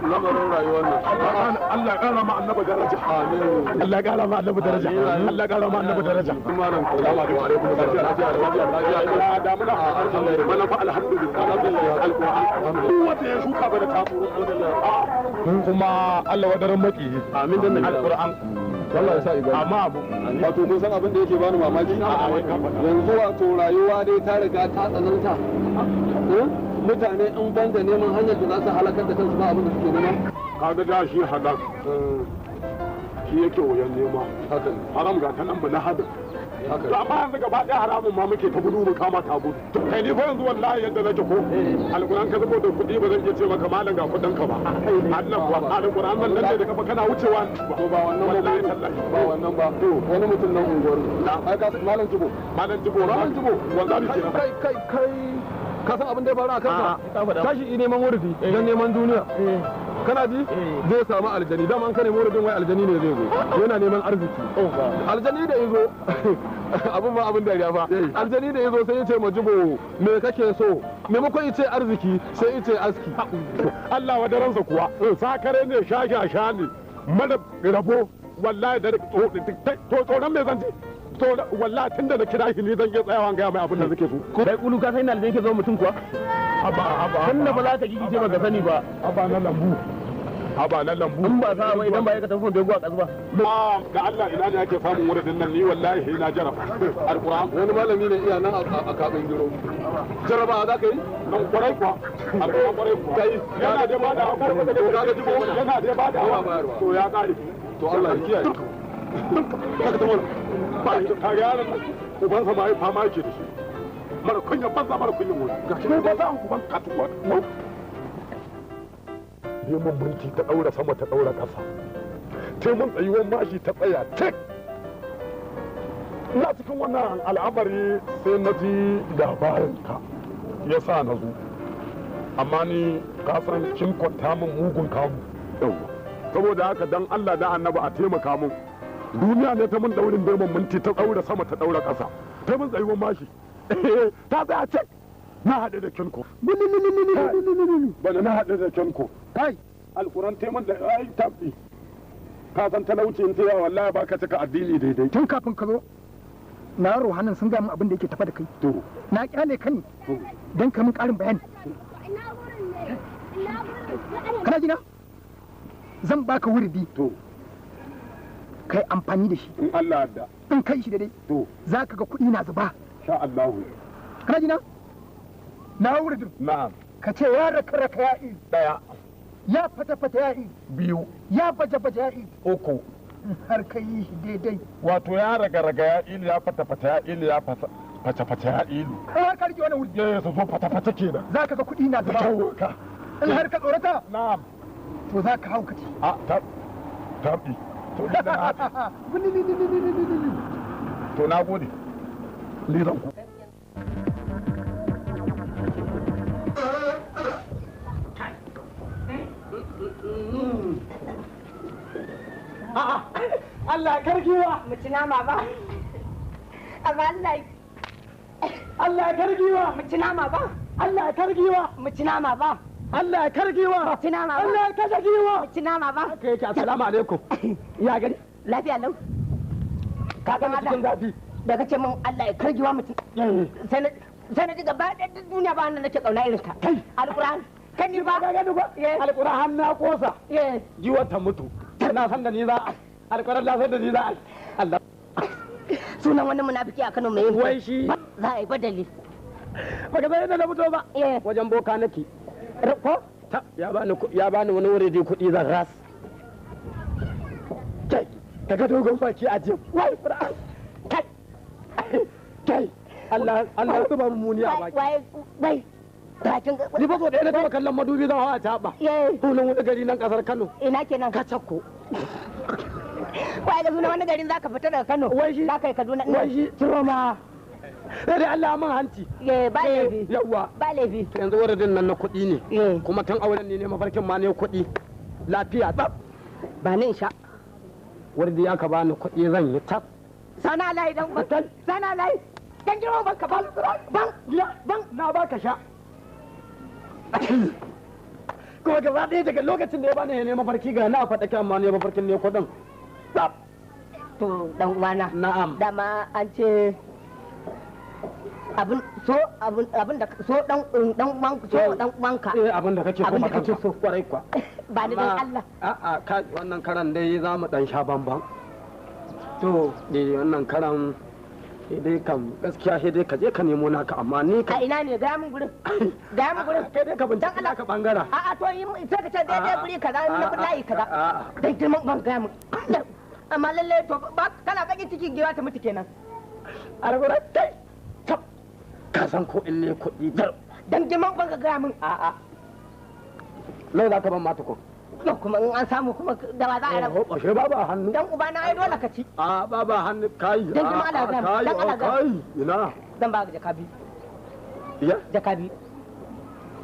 Lamarin rayuwar nan. Allah ƙara ma annabi daraja. Amin. Allah ƙara ma annabi daraja. Allah ƙara ma annabi daraja. Malam salamu alaikum. Lafiya lafiya lafiya lafiya. Ya damuna bana fa alhamdulillah. Alquran. Duk wanda ya shuka bana ta kuma Allah wadaran maki. Amin dan nabi. Alquran. Allah ya sa ibadi. Amma abu Wato kun san abin da yake bani mamaki? Yanzu wato rayuwa dai ta riga ta tsananta. Mutane in banda neman hanyar da za su halakar da kansu ba abin da suke nema. Kaga da shi halal. Shi yake wayan nema. Haka ne. Haram ga ta nan ba na hada. Haka To amma yanzu gaba ɗaya haramun ma muke ta gudu mu kama ta gudu. Kai ni fa yanzu wallahi yadda nake ko alƙur'an ka saboda kuɗi ba zan iya ce maka malam ga kuɗin ka ba. Allah kuwa alƙur'an nan nan da kafa kana wucewa. To ba wannan ba wallahi tallahi. ba wannan ba. Wani mutum nan unguwar mu. Ai ka malam Jibo. Malam Jibo Malam Jibo. Wanzami kenan. Kai kai kai ka san abin da ya faru a kanka? Tashi i neman wurdi don neman duniya. Kana ji? Zai samu aljani. Dama an ka nemi wuridin wai aljani ne zai zo. Yana neman arziki. Aljani da yazo abin ma abin dariya fa. Aljani da yazo sai ya ce ma Jibo me kake so? Maimakon ya ce arziki sai ya ce aski. Allah wadaransa kuwa sakare ne sha ne mana rabo wallahi da to tsoron me zan ji to wallahi tunda na kira shi ni zan iya tsayawa ga mai abin da nake so. Kai kulu ka san ina aljani ke zo mutum kuwa? Haba haba. Tunda ba za ka gigice ba ka sani ba. Haba na lambu. Haba na lambu. In ba sa ba idan ba ya ka tafi dogo a kasu ba. Ga Allah ina ne ake samun wurin nan ni wallahi na jaraba. Alquran. Wani malami ne iya nan a kabin giro. Jaraba za ka yi? Nan kwarai kuwa. Alquran kwarai kuwa. Kai yana da bada to kaga Jibo yana da bada to ya kare. To Allah ya kiyaye. Kaga ta wala. Ba ka ga yaron ubansa ma ya fama yake da shi. Mara kunya banza mara kunya wani. Ga shi ba za uban ka tuwa. Neman minti ta daura sama ta daura ƙasa. Sai mun tsayuwar mashi ta tsaya tek. Ina cikin wannan al'amari sai na ji labarin ka ya sa na zo. Amma ni ka san kin kwanta min mugun kamu. Yawwa. Saboda haka dan Allah da Annabi a taimaka mun. Duniya ne ta mun daurin domin minti ta daura sama ta daura ƙasa. Ta mun tsayuwar mashi. Ta tsaya cek. Na haɗu da kinko. Bana na haɗu da kinko. Kai Alƙuran taimun da ai tafi. Ka san talauci in taya wallahi baka cika addini daidai. Tun kafin ka zo na ruhanin sun gaya min abin da yake tafa da kai. To. Na kyale ka ne don ka min ƙarin bayani. Kana jina? Zan baka wurdi. To. Kai amfani da shi. In Allah yarda. In kai shi daidai. To. Za ka ga kuɗi na zuba. Sha Allah. Kana jina? Na wurdin. Na'am. Ka ce ya raka raka ya ilu. Daya. Ya fata fata ya ilu. Biyu. Ya baje baje ya ilu. Uku. Har ka yi shi daidai. Wato ya raga raga ya ilu ya fata fata ya ilu ya fata fata ya ilu. In har ka rike wannan wurdi. Ya so fata fata kenan. Za ka ga kuɗi na zuba. Ka. In har ka tsorata. Na'am. To za ka haukace. A ta tabi. To ni da na To na gode. Ni zan ku. Allah karkiwa. Mu ci nama ba. Amma Allah Allah karkiwa. Mu ci nama ba. Allah karkiwa. Mu ci nama ba. Allah karkiwa. Mu ci nama ba. Allah kashe giwa. Mu ci nama ba. Haka yake assalamu alaikum. Ya gari. Lafiya lau. Ka ga cikin zafi. Da kace min Allah ya kargiwa mutum. Sai na sai na ji gaba ɗaya duk duniya ba wanda nake kauna irin ka. Kai. Alƙur'an. Kan ni ba. Ka gani ba? Alƙur'an na kosa. Giwar ta mutu. Na san da ni za a. Alƙur'an na san da ni za a. Allah. Sunan wani munafiki a Kano mai yin. Wai shi. Za a yi badali. Baka san yadda na fito ba. Wajen boka nake. Ko? Ya bani ya bani wani wuri da kuɗi zan ras. Kai, kaga dogon baki a jim. Wai Qur'an. Kai. Kai. Allah Allah ya zuba muni a baki. Wai wai. Bakin Ni fa so ɗaya na taɓa kallon madubi zan hawa taɓa. Sunan wani gari nan ƙasar Kano. Ina kenan? Kacakko. Wai da sunan wani garin zaka fita daga Kano. Wai shi. Zaka yi Kaduna. Wai shi. Turoma. Sai dai Allah man hanci. Ba laifi. Yawwa. Ba laifi. To yanzu wurin nan na kuɗi ne. Kuma tun auren ne mafarkin ma ne kuɗi. Lafiya tsaf. Ba ni in sha. Wurdi aka bani kuɗi zan yi tas. Sana layi dan ban. Sana layi. Dan girman banka ban. Ban. Ban. Na baka sha. Kuma gaba ɗaya daga lokacin da ya bani ne mafarki ga na faɗa amma ne mafarkin ne kuɗin. To dan uwana. Na'am. Dama an ce abin so abin da so dan dan uwan so dan uwanka. Eh abin da kake so abin da kake so kwarai kwa. Ba ni dan Allah. A'a ka wannan karan dai za mu dan sha bamban. To dai wannan karan dai kam gaskiya sai dai ka je ka nemo naka amma ni ka a ina ne ga mun gurin ga mun gurin kai dai ka bincike naka bangara a'a to yi sai ka ce daidai guri kaza na layi kaza dan girman ban ga mun amma lalle to ba kana bakin cikin giwa ta mutu kenan argura kai tab ka san ko in ne kuɗi dar dan girman ban ga mun a'a lai za ka ban ma tukun to kuma in an samu kuma da ba za a rabu ashe babu a hannu dan uba na ai dole ka ci a babu a hannu kai dan girman Allah ga dan Allah ga kai ina dan ba jaka biyu ya jaka biyu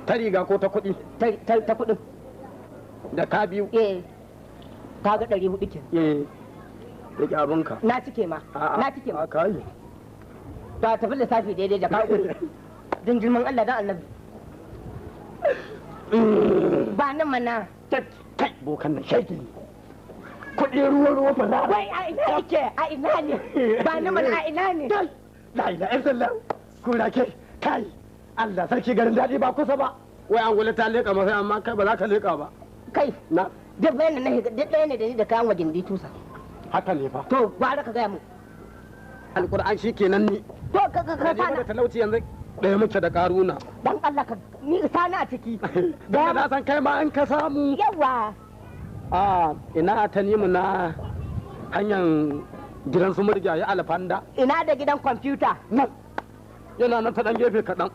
ta riga ko ta kuɗi ta kuɗin jaka biyu eh ka ga 400 kenan eh rike abinka na cike ma na cike ma kai to a tafi lissafi daidai jaka uku dan girman Allah dan annabi ba nan mana kai bokan nan shaiki kuɗi ruwa ruwa fa za wai a ina yake a ina ne ba nan mana a ina ne kai la ilaha illallah kura ke kai Allah sarki garin daɗi ba kusa ba wai an gula ta leƙa masa amma kai ba za ka leƙa ba kai na duk bayan nan duk ɗaya ne da ni da kayan wajen di tusa haka ne fa to gwara ka gaya mu alƙur'an shi kenan ni to ka ka ka da talauci yanzu ɗaya muke da ƙaruna dan Allah ka ni sani a ciki da na san kai ma in ka samu yawa a ina ta nimu na hanyar gidan su murja ya alfanda ina da gidan kwamfuta nan yana nan ta dan gefe kaɗan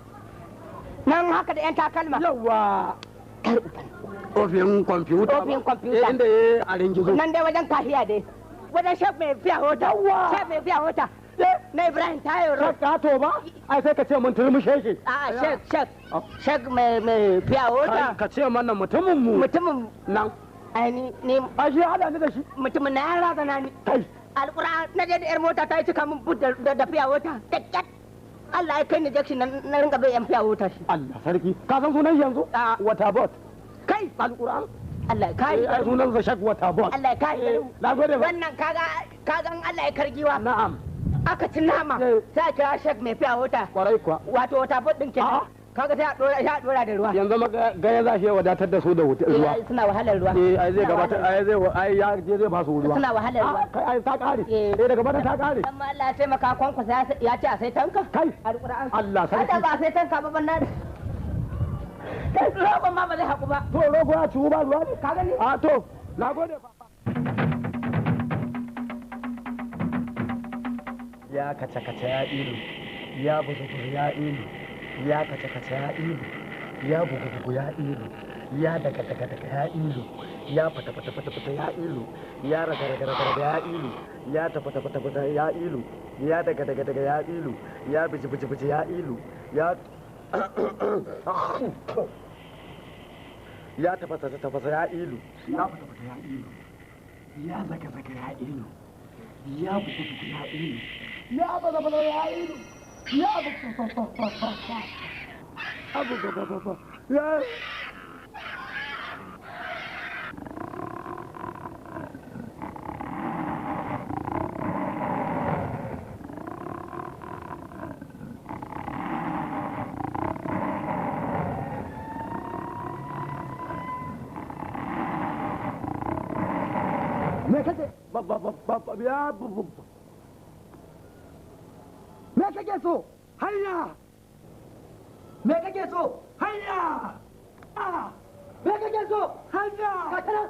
nan haka da yan takalma yawa kar uban ofin kwamfuta ofin kwamfuta inda ya a ringizo nan dai wajen kahiya dai wajen shef mai fiya hota shef mai fiya hota na Ibrahim Tayo Shek kato ba ai sai ka ce mun turmushe shi a shek shek shek mai mai fiya hota ka ce mana mutumin mu mutumin nan ai ni ni a shi hada ni da shi mutumin na ya razana ni kai alƙur'an na je da yar mota ta yi cika min bud da fiya hota da Allah ya kai ni jakshin na ringa bai yan fiya hota shi Allah sarki ka san sunan yanzu wata bot kai alƙur'an Allah ya kare ai sunan sa shek wata bot Allah ya kare na gode ba wannan kaga kaga Allah ya kargiwa na'am aka ci nama sai a kira shek mai fiya wata kwarai kuwa wato wata bot din kenan kaga sai a dora sai a dora da ruwa yanzu ma gaya za shi ya wadatar da su da ruwa suna wahalar ruwa eh ai zai gabatar ai zai ai ya je zai ba su ruwa suna wahalar ruwa kai ai ta kare eh daga bana ta kare amma Allah ya taimaka kwankwasa ya ce a sai tanka kai alquran Allah sarki kada ba sai tanka ba banna kai rogon ma ba zai haku ba to rogo ya ciwu ba ruwa ne ka gani a to nagode fa ya kace kace ya ilu ya buzu buzu ya ilu ya kace kace ya ilu ya bugu bugu ya ilu ya daga daga daga ya ilu ya fata fata fata fata ya ilu ya raga raga raga raga ya ilu ya tafa tafa tafa ya ilu ya daga daga daga ya ilu ya biji biji biji ya ilu ya ya tafasa tafasa ya ilu ya fata fata ya ilu ya zaga zaga ya ilu ya bugu bugu ya ilu ya baza baza ya ilu ya abu gaba gaba ya me kake ba ba ba ba ya me kake so hanya me kake so hanya me kake so hanya ka tana